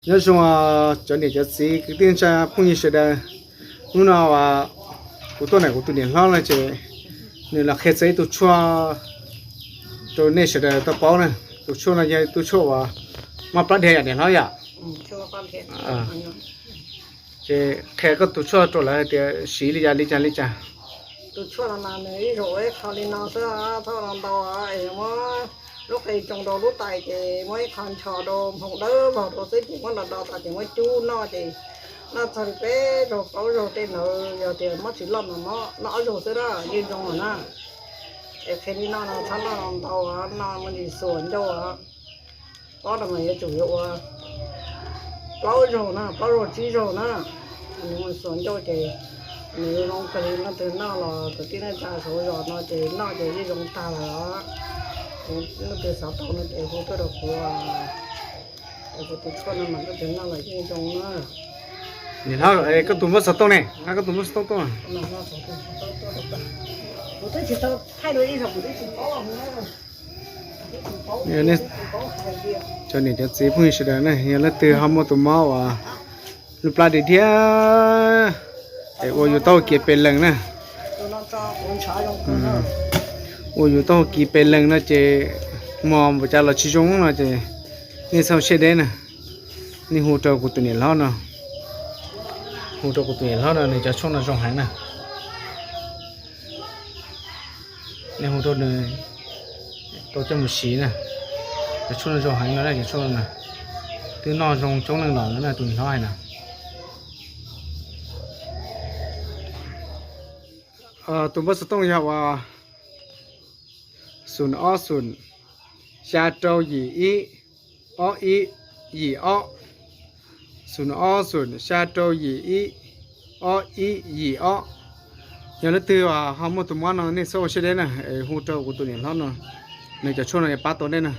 Nyob zoo cov niam cov txiv kwv tij neej tsa phooj ywg sawv daws. Hnub no kuv tuaj ntawm kuv tus niam hlob no ces nws los qhia txog ib tug tshuaj rau nej sawv daws tau paub na. Tus tshuaj no yog tus tshuaj uas moj plab dhia yom niam hlob yom? Ces qhia koj tus tshuaj rau lawv hais tias siv li cas li cas li cas. Tus tshuaj no mas nws ib zaug ua ib qho li no xwb, thauj no ntau es muab lub qe tsoo rau lub tais ces muab ib qho nchos rau hmoov dawb vog rau xwb ces muab do do tas ces muab cub noj ces noj txog li peb zaug plaub zaug tej ntawd yog tias mob tsis loj mas mob noj ob zaug xwb na yeej zoo lawm na. Es qhia li no no txhob noj ntau, noj muaj ntsis xuas ncauj. Pob no mas yuav tsum yuav ua plaub zaug na, plaub zaug tsib zaug na. Nws mus xuas ncauj ces nws zoo kawg li, leej twg noj los kwv tij neej tsa saum zos no ces noj ces yeej zoo tag lawm os. Leej twg xav tau no ces hu tuaj rau kuv, kuv tus tshuaj no mas leej twg noj los yeej zoo na. Niam hlob, koj tus npawb xov tooj ne, koj tus npawb xov tooj tuaj. Kuv twb tsis tau thaij dua ib zaug kuv twb tsis paub. Cov niam cov txiv phooj ywg sawv daws na, yog leej twg ho muaj tus mob uas lub plab dhia dhia es ua yus taub hau kiv pes lees na, ua yus taub hau kiv pes lees no ces mos npaum cas los tsis zoo no ces nej txhob siab deb na. Nej hu rau kuv tus niam hlob no, hu rau kuv tus niam hlob no nws cov tshuaj no zoo heev na. Nej hu rau nws tau coj mus siv na. Cov tshuaj no zoo heev no, cov tshuaj no twb noj zoo coob leej los lawm na, tus niam hlob hais na. Tus npawb xov tooj yog uas xoom ob xoom xya rau yim ib ob ib yim ob, xoom ob xoom xya rau yim ib ob ib yim ob. Yog leej twg ho muaj tus mob no nej txhob ua siab deb na, es hu rau kuv tus niam hlob no, nws cov tshuaj no yuav pab tau nej na.